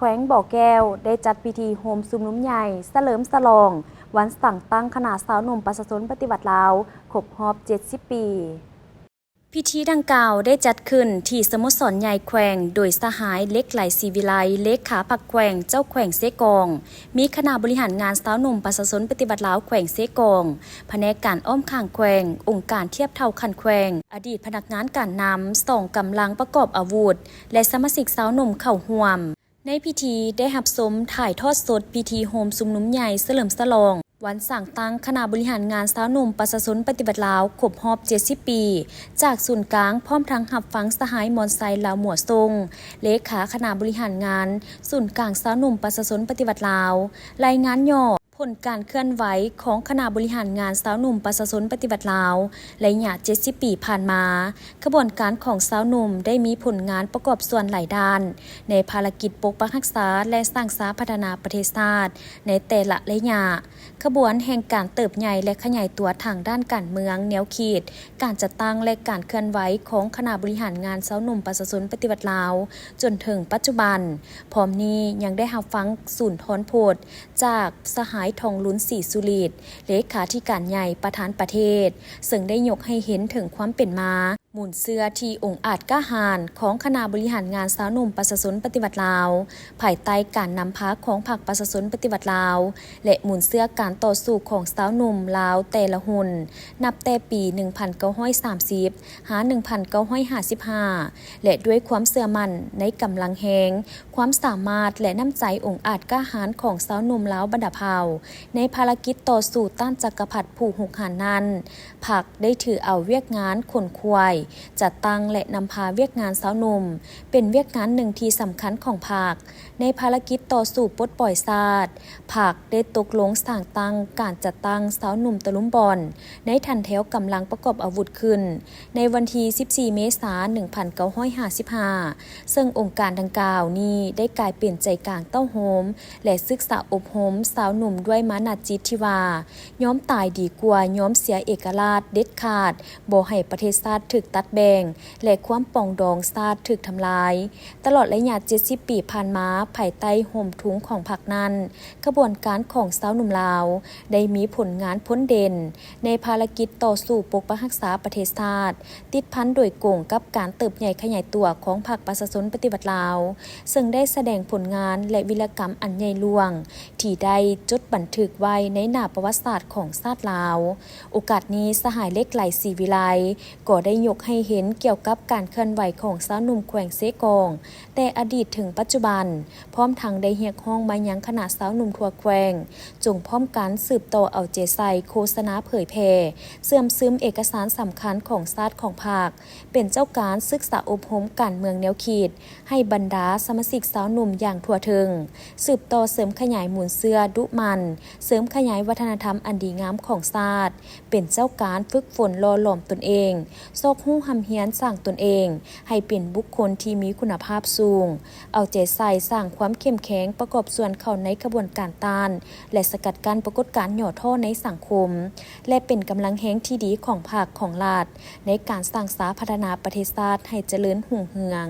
ວງບໍ່ແກ້ວ ໄດ້ຈັດພິທີໂຮມຊຸມນຸມໃຫຍ່ສະເຫຼີມສະຫຼອງວັນສ້າງຕັ້ງຄະນະຊາວໜຸ່ມປະຊາຊົນປະຕິວັດລາວ ຄົບຮອບເຈັດສິບປີ. ພິທີດັ່ງກ່າວໄດ້ຈັດຂຶ້ນທີ່ສະໂມສອນໃຫຍ່ແຂວງ ໂດຍສະຫາຍ ເຫຼັກໄຫຼ ສີວິໄລ ເລຂາພັກແຂວງ, ເຈົ້າແຂວງເຊກອງ, ມີຄະນະບໍລິຫານງານຊາວໜຸ່ມປະຊາຊົນປະຕິວັດລາວແຂວງເຊກອງ, ພະແນກການອ້ອມຂ້າງແຂວງ, ອົງການທຽບເທົ່າຂັ້ນແຂວງ, ອະດີດພະນັກງານການນຳ, ສອງກຳລັງປະກອບອາວຸດ ແລະ ສະມາຊິກຊາວໜຸ່ມເຂົ້າຮ່ວມ. ໃນພິທີໄດ້ຮັບຊົມຖ່າຍທອດສົດພິທີໂຮມຊຸມນຸມໃຫຍ່ສະເຫຼີມສະຫຼອງວັນສ້າງຕັ້ງຄະນະບໍລິຫານງານຊາວໜຸ່ມປະຊາຊົນປະຕິວັດລາວຄົບຮອບເຈັດສິບປີ ຈາກສູນກາງ, ພ້ອມທັງຮັບຟັງສະຫາຍ ມອນໄຊ ລາວມົວຊົງ ເລຂາຄະນະບໍລິຫານງານສູນກາງຊາວໜຸ່ມປະຊາຊົນປະຕິວັດລາວ ລາຍງານຫຍໍ້ ຜົນການເຄື່ອນໄຫວຂອງຄະນະບໍລິຫານງານຊາວໜຸ່ມປະຊາຊົນປະຕິວັດລາວ ໄລຍະເຈັດສິບປີຜ່ານມາ, ຂະບວນການຂອງຊາວໜຸ່ມໄດ້ມີຜົນງານປະກອບສ່ວນຫຼາຍດ້ານ ໃນພາລະກິດປົກປັກຮັກສາ ແລະ ສ້າງສາພັດທະນາປະເທດຊາດໃນແຕ່ລະໄລຍະ. ຂະບວນແຫ່ງການເຕີບໃຫຍ່ ແລະ ຂະຫຍາຍຕົວທາງດ້ານການເມືອງ, ແນວຄິດ, ການຈັດຕັ້ງ ແລະ ການເຄື່ອນໄຫວຂອງຄະນະບໍລິຫານງານຊາວໜຸ່ມປະຊາຊົນປະຕິວັດລາວ ຈົນເຖິງປັດຈຸບັນ. ພ້ອມນີ້ຍັງໄດ້ຮັບຟັງສູນທອນພົດ ຈາກສະຫາຍ ທອງລຸນ ສີສຸລິດ ເລຂາທິການໃຫຍ່ ປະທານປະເທດ, ເຊິ່ງໄດ້ຍົກໃຫ້ເຫັນເຖິງຄວາມເປັນມາ, ມູນເຊື້ອທີ່ອົງອາດກ້າຫານຂອງຄະນະບໍລິຫານງານຊາວໜຸ່ມປະຊາຊົນປະຕິວັດລາວ ພາຍໃຕ້ການນຳພາຂອງພັກປະຊາຊົນປະຕິວັດລາວ ແລະ ມູນເຊື້ອການຕໍ່ສູ້ຂອງຊາວໜຸ່ມລາວແຕ່ລະຮຸ່ນ ນັບແຕ່ປີໜຶ່ງພັນເກົ້າຮ້ອຍສາມສິບ ຫາ ໜຶ່ງພັນເກົ້າຮ້ອຍຫ້າສິບຫ້າ ແລະ ດ້ວຍຄວາມເຊື່ອໝັ້ນໃນກຳລັງແຮງ, ຄວາມສາມາດ ແລະ ນ້ຳໃຈອົງອາດກ້າຫານຂອງຊາວໜຸ່ມລາວບັນດາເຜົ່າ ໃນພາລະກິດຕໍ່ສູ້ຕ້ານຈັກກະພັດຜູ້ຮຸກຮານນັ້ນ, ພັກໄດ້ຖືເອົາວຽກງານຂົນຂວາຍ, ຈັດຕັ້ງ ແລະ ນຳພາວຽກງານຊາວໜຸ່ມ ເປັນວຽກງານໜຶ່ງທີ່ສຳຄັນຂອງພັກ. ໃນພາລະກິດຕໍ່ສູ້ປົດປ່ອຍຊາດ, ພັກໄດ້ຕົກລົງສ້າງຕັ້ງການຈັດຕັ້ງຊາວໜຸ່ມຕະລຸມບ່ອນ ໃນຖັນແຖວກຳລັງປະກອບອາວຸດຂຶ້ນ ໃນວັນທີສິບສີ່ ເມສາ ໜຶ່ງພັນເກົ້າຮ້ອຍຫ້າສິບຫ້າ ເຊິ່ງອົງການດັ່ງກ່າວນີ້ໄດ້ກາຍເປັນໃຈກາງເຕົ້າໂຮມ ແລະ ສຶກສາອົບຮົມຊາວໜຸ່ມດ້ວຍມານະຈິດທີ່ວ່າ ຍອມຕາຍດີກວ່າຍອມເສຍເອກະລາດເດັດຂາດ, ບໍ່ໃຫ້ປະເທດຊາດຖືກຕັດແບ່ງ ແລະ ຄວາມປອງດອງຊາດຖືກທຳລາຍ. ຕະຫຼອດໄລຍະເຈັດສິບປີຜ່ານມາ, ພາຍໃຕ້ຮົ່ມທຸງຂອງພັກນັ້ນ, ຂະບວນການຂອງຊາວໜຸ່ມລາວ ໄດ້ມີຜົນງານພົ້ນເດັ່ນໃນພາລະກິດຕໍ່ສູ້ປົກປັກຮັກສາປະເທດຊາດ, ຕິດພັນໂດຍກົງກັບການເຕີບໃຫຍ່ຂະຫຍາຍຕົວຂອງພັກປະຊາຊົນປະຕິວັດລາວ, ເຊິ່ງໄດ້ສະແດງຜົນງານ ແລະ ວິລະກຳອັນໃຫຍ່ຫຼວງ ທີ່ໄດ້ຈົດບັນທຶກໄວ້ໃນໜ້າປະຫວັດສາດຂອງຊາດລາວ. ໂອກາດນີ້, ສະຫາຍ ເຫຼັກໄຫຼ ສີວິໄລ ກໍໄດ້ຍົກໃຫ້ເຫັນກ່ຽວກັບການເຄື່ອນໄຫວຂອງຊາວໜຸ່ມແຂວງເຊກອງ ແຕ່ອະດີດເຖິງປັດຈຸບັນ, ພ້ອມທັງໄດ້ຮຽກຮ້ອງມາຍັງຄະນະຊາວໜຸ່ມທົ່ວແຂວງ ຈົ່ງພ້ອມກັນສືບຕໍ່ເອົາໃຈໃສ່ໂຄສະນາເຜີຍແຜ່, ເຊື່ອມຊຶມເອກະສານສຳຄັນຂອງຊາດຂອງພັກ, ເປັນເຈົ້າການສຶກສາອົບຮົມການເມືອງແນວຄິດ ໃຫ້ບັນດາສະມາຊິກຊາວໜຸ່ມຢ່າງທົ່ວເຖິງ, ສືບຕໍ່ເສີມຂະຫຍາຍມູນເຊື້ອດຸໝັ່ນ, ເສີມຂະຫຍາຍວັດທະນະທຳອັນດີງາມຂອງຊາດ, ເປັນເຈົ້າການຝຶກຝົນຫຼໍ່ຫຼອມຕົນເອງ, ຊອກຮູ້ຮ່ຳຮຽນສ້າງຕົນເອງ ໃຫ້ເປັນບຸກຄົນທີ່ມີຄຸນນະພາບສູງ, ເອົາໃຈໃສ່ສ້າງຄວາມເຂັ້ມແຂງປະກອບສ່ວນເຂົ້າໃນຂະບວນການຕ້ານ ແລະ ສະກັດກັ້ນປາກົດການຫຍໍ້ທໍ້ໃນສັງຄົມ ແລະ ເປັນກຳລັງແຮງທີ່ດີຂອງພັກຂອງລັດ ໃນການສ້າງສາພັດທະນາປະເທດຊາດໃຫ້ຈະເລີນຮຸ່ງເຮືອງ.